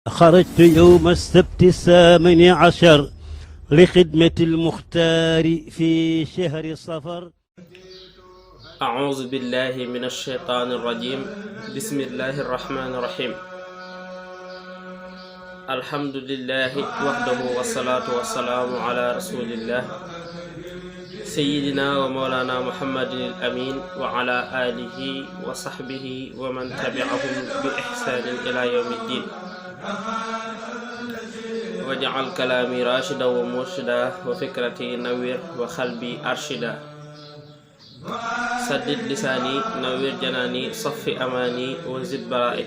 خرجت يوم السبت 18 لخدمة المختار في شهر صفر. أعوذ بالله من الشيطان الرجيم. بسم الله الرحمن الرحيم. الحمد لله وحده والصلاة والسلام على رسول الله سيدنا ومولانا محمد الأمين وعلى آله وصحبه ومن تبعهم بإحسان إلى يوم الدين. وجعل كلامي راشدا ومرشدا وفكرتي نوير وقلبي أرشدا. سدد لساني نوير جناني صفي أماني وزد برائي.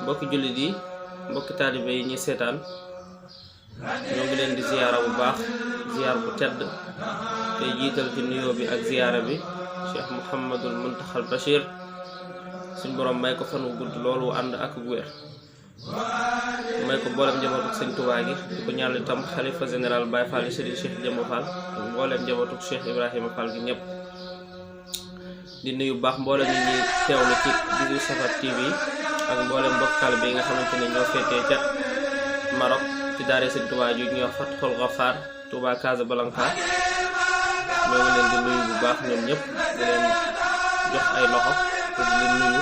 mbokki jullit yi mbokki taalibe yi ñi seetaan ñoo ngi leen di ziyaara bu baax ziyaar bu tedd te jiital ci nuyoo bi ak ziyaara bi Cheikh Mouhamadul Muntaxal Bachir suñ borom may ko fan wu gudd loolu ànd ak wér may ko mboolem njabootuk sëñ Tuubaa gi di ko ñaanal itam xalifa général Baye Fall Serigne Cheikh Jëmmu Fall ak mboolem njabootuk Cheikh Ibrahima Fall gi ñëpp di nuyu baax mboolem ñi ñuy teewlu ci 18 Safar TV ak mboolem mbokk taalibe yi nga xamante ne ñoo féetee ca Maroc ci daare sëñ Tuubaa ju ñuy wax Fatxul Gafaar Touba Casablanca ñoo ngi leen di nuyu bu baax ñoom ñëpp di leen jox ay loxo te di leen nuyu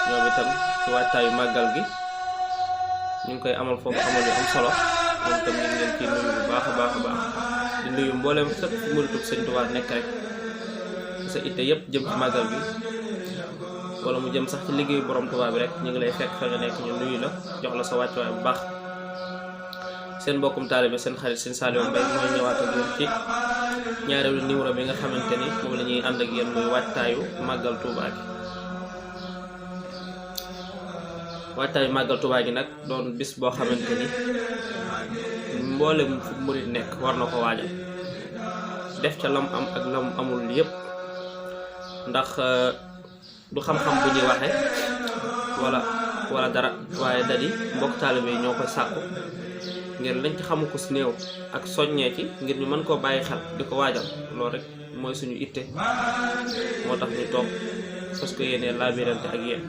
ñoom itam ci waajtaayu màggal gi ñu ngi koy amal foofu amal yu am solo ñoom itam ñu ngi leen ciy nuyu bu baax a baax a baax di nuyu mboolem fépp fu muritub sëñ Tuubaa nekk rek sa itte yëpp jëm ci màggal gi wala mu jëm sax ci liggéeyu borom Tuubaa bi rek ñu ngi lay fekk fa nga nekk ñu nuyu la jox la sa wàccuwaay bu baax seen mbokkum taalibe seen xarit seen Saliou Mbaye mooy ñëwaat ak yéen ci ñaareelu numéro bi nga xamante ni moom la ñuy ànd ak yéen muy waajtaayu màggal Tuubaa gi waajtaayu màggal Tuubaa gi nag doon bis boo xamante ni mboolem fu murit nekk war na ko waajal def ca lam am ak lam amul yépp ndax du xam-xam bu ñuy waxe wala dara waaye dadi mbokk taalibe yi ñoo koy sàkku ngir lañ ci xamu ko si néew ak soññee ci ngir ñu mën koo bàyyi xel di ko waajal loolu rek mooy suñu itte moo tax ñu toog parce que yéenee laabirante ak yéen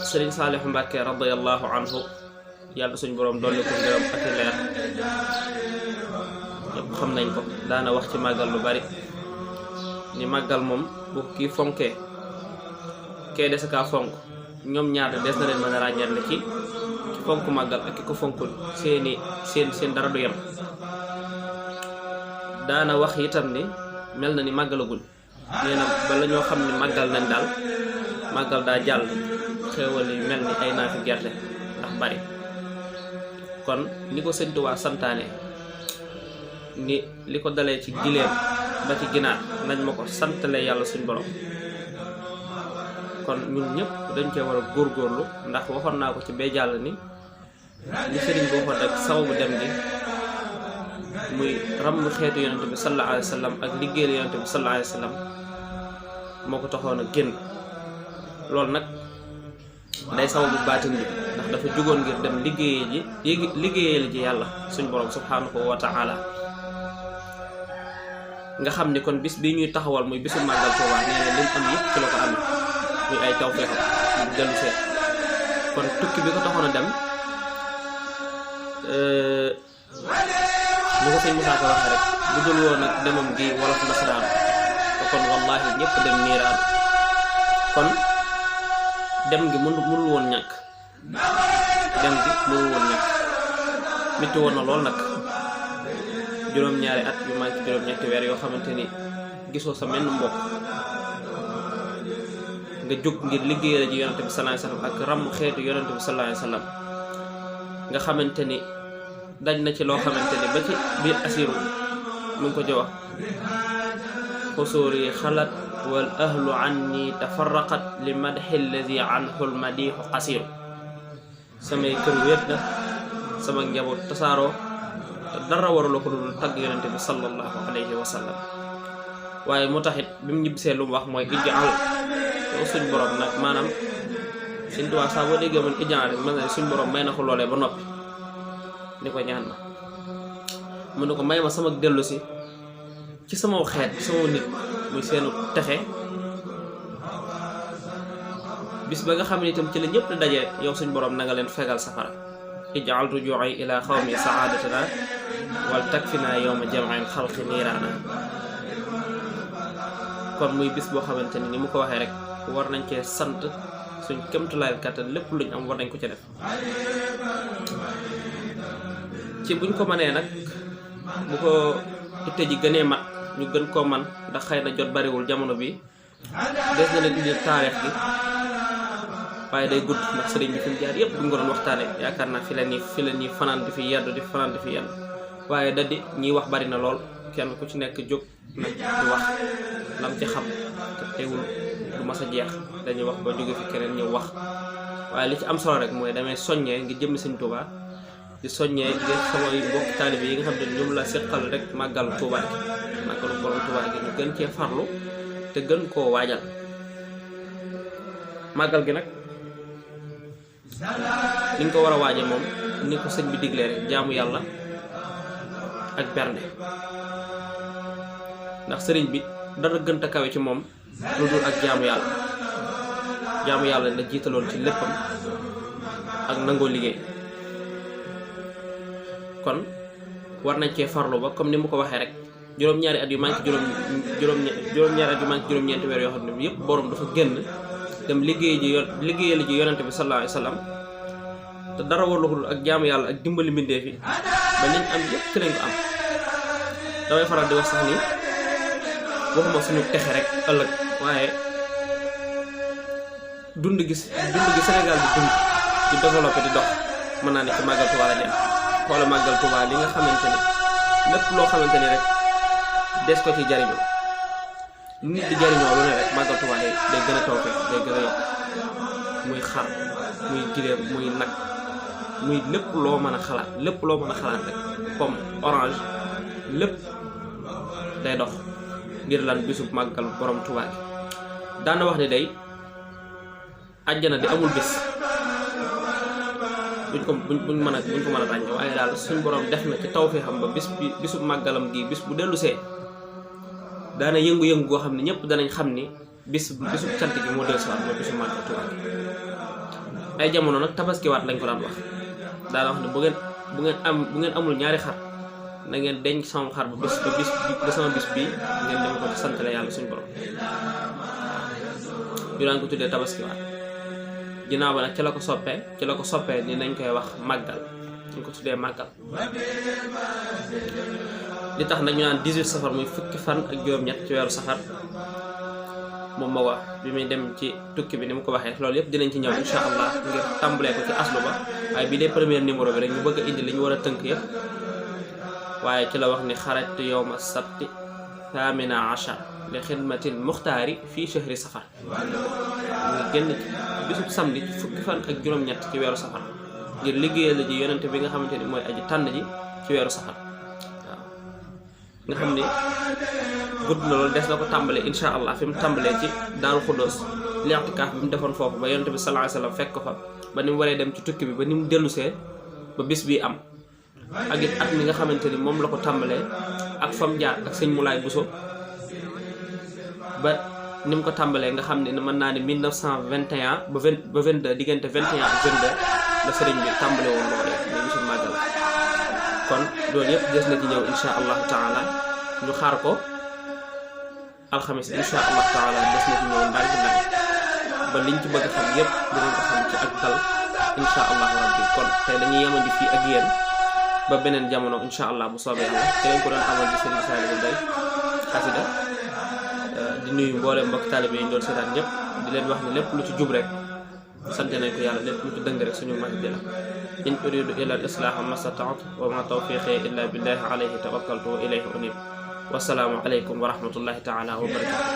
Sëriñ Saalix Mbàkke radiyallahu anhu yàlla suñu borom dolli ko ngërëm ak leer ñëpp xam nañ ko daana wax ci màggal lu bari ni màggal moom bu kii fonkee kee des kaa fonk ñoom ñaar des na leen mën a ràññeetle ci fonk màggal ak ki ko fonkul seen dara du yem daana wax itam ni mel na ni màggalaguñ nee na bala ñoo xam ni màggal nañ daal màggal daa jàll xéewal yi mel ni ay naafi gerte ndax bari kon ni ko sëñ Tuubaa santaane ni li ko dalee ci gileem ba ci ginaar nañ ma ko santale yàlla suñ borom kon ñun ñëpp dañ cee war a góorgóorlu ndax waxoon naa ko ci bee jàll ni li sëriñ bi waxoon rek sababu dem gi muy ràmm xeetu yonente bi sallallahu alayhi wa sallam ak liggéeyal yonente bi sallallahu alayhi wa sallam moo ko taxoon a génn loolu nag day sababu baatin bi ndax dafa jugoon ngir dem liggéeyal ji yàlla suñ borom subhanahu wa ta'ala nga xam ni kon bis bii ñuy taxawal muy bisu màggal Tuubaa nee na lim am yëpp ci la ko amee muy ay tawfeexam mu dellu seet kon tukki bi ko taxoon a dem ni ko sëñ Musaa Ka waxee rek bu dul woon nag demam gi wolof nasaraan te kon wallahi ñëpp dem niiraan kon dem gi mënul woon ñàkk metti woon na lool nag juróom-ñaari at yu manqué juróom-ñetti weer yoo xamante ni gisoo sa menn mbokk nga jóg ngir liggéeyal ji yonente bi sallallahu alayhi wasallam ak ràmm xeetu yonente bi sallallahu alayhi wasallam nga xamante ni daj na ci loo xamante ni ba ci biir asiru mu ngi ko ci wax xusóori xalat wal ahlu anni tafarraqat li madxi alladi anhu l madixu xasiru samay kër wéet na sama njaboot tasaaroo te dara warula ko dul tagg yonente bi sallallahu alayhi wa sallam waaye mu taxit bi mu ñibbisee lu mu wax mooy ijaal yow suñ borom nag maanaam suñ Tuubaa saa boo déggee man ijaal rek mel na suñ borom may na ko loolee ba noppi ni ko ñaan ma mu ne ko may ma sama dellu si ci sama xeet sama nit muy seenu texe bis ba nga xam ne itam ci la ñëpp di daje yow suñ borom na nga leen fegal safara ij'al ruju'i ila xawmi sa'adatana wal takfina yawma jam'in xalqi niiraana kon muy bis boo xamante ni mu ko waxee rek war nañ cee sant suñ kémtulaay kàttan lépp luñ am war nañ ko ci def ci buñ ko mënee nag bu ko itte ji gënee mat ñu gën koo man ndax xëy na jot bariwul jamono bi des na leen indi taarix gi waaye day gudd ndax sëriñ bi fi mu jaar yëpp bu ñu ko doon waxtaane yaakaar naa fi la ñuy fanaan di fi yendu di fanaan di fi yendu waaye da di ñiy wax bari na lool kenn ku ci nekk jóg nag di wax lam ci xam te teewul du mas a jeex dañuy wax ba jóge fi keneen ñëw wax waaye li ci am solo rek mooy damay soññee ngir jëmmi Sëñ Tuubaa di soññee ngir samay mbokk taalibe yi nga xam ne ñoom la seqal rek màggalu Tuubaa gi màggalu borom Tuubaa gi ñu gën cee farlu te gën koo waajal màggal gi nag ni nga ko war a waaje moom ni ko sëñ bi diglee rek jaamu yàlla ak bernde ndax sëriñ bi dara gën a kawe ci moom lu dul ak jaamu yàlla la jiitaloon ci léppam ak nangoo liggéey kon war nañ cee farlu ba comme ni mu ko waxee rek juróom-ñaari at yu manqué juróom-ñaari at yu manqué juróom-ñeenti weer yoo xam ne yëpp borom dafa génn dem liggéeyal ji yonente bi sallallahu alayhi wa sallam te dara warul ak jaamu yàlla ak dimbali mbindee fi ba liñ am yëpp ci lañ ko am damay faral di wax sax ni waxuma suñu texe rek ëllëg waaye dund gi Sénégal di dund di développé di dox mën naa ne ci màggal Tuubaa la ñu am xoola màggal Tuubaa li nga xamante ni lépp loo xamante ni rek des ko ci jariñoo lu nit di jariñoo lu ne rek màggal Tuubaa day gën a tawfeex day gën a yokk muy xar muy gileem muy nag muy lépp loo mën a xalaat rek comme orange lépp day dox ngir lan bisub màggal borom Tuubaa gi daana wax ne day àjjana di amul bis buñ ko mën a ràññee waaye daal suñ borom def na ci tawfeexam ba bisub màggalam gi bis bu dellu see daana yëngu-yëngu goo xam ne ñëpp danañ xam ni bisub cant gi moo dellu si waat mooy bisub màggal Tuubaa gi ay jamono nag tabaskiwaat lañ ko daan wax daana wax ne bu ngeen amul ñaari xar na ngeen denc sama xar ba sama bis bii ngeen dem ko ci santale yàlla suñu borom ñu daan ko tuddee tabaskiwaat ginnaaw ba nag ci la ko soppee ni nañ koy wax màggal ñu ko tuddee màggal li tax nag ñu naan 18 safar muy fukki fan ak juróom-ñett ci weeru safar moom moo wax bi muy dem ci tukki bi ni mu ko waxee loolu yëpp dinañ ci ñëw insha allah ngir tàmbalee ko ci aslu ba waaye bi dee premier numéro bi rek ñu bëgg a indi li ñu war a tënk yëpp waaye ci la wax ni xarajtu yawma sabti 18 li xidmatil muxtaari fii shahri safar nga génn ci bisub samedi ci fukki fan ak juróom-ñett ci weeru safar ngir liggéeyal ji yonente bi nga xamante ni mooy aji tànn ji ci weeru safar waaw nga xam ni gudd na loolu des na ko tàmbalee insha allah fi mu tàmbalee ci Daaru Xuddoos li'tikaaf bi mu defoon foofu ba yonente bi sallallahu alayhi wasallam fekk ko fa ba ni mu waree dem ci tukki bi ba ni mu dellusee ba bis bii am ak it at mi nga xamante ni moom la ko tàmbalee ak fam jaar ak sëñ Moulay Bousso ba ni mu ko tàmbalee nga xam ne mën naa ne 1921 ba 22 diggante 21 ak 22 la sëriñ bi tàmbale woon loolee muy bisu màggal kon loolu yëpp des na ci ñëw insha allahu taala ñu xaar ko alxamis insha allahu taala des na ci ñëw ndànk ba liñ ci bëgg a xam yëpp dinañ ko xam ci ak dal insha allahu rabbi kon tey dañuy yemandi fii ak yéen ba beneen jamono insha allah bu soobee yàlla te leen ko doon amal di sëriñ Saliou Mbaye xasida di nuyu mboolem mbokk taalibe yi ñu doon seetaan ñëpp di leen wax ne lépp lu ci jub rek sant nañ ko yàlla lépp lu ci dëng rek suñu mag di la in uridu illa al islaha mastata'tu wa ma tawfiqi illa billahi alayhi tawakkaltu wa ilayhi unib wasalaamu aleykum wa rahmatullahi taala wa barakatuh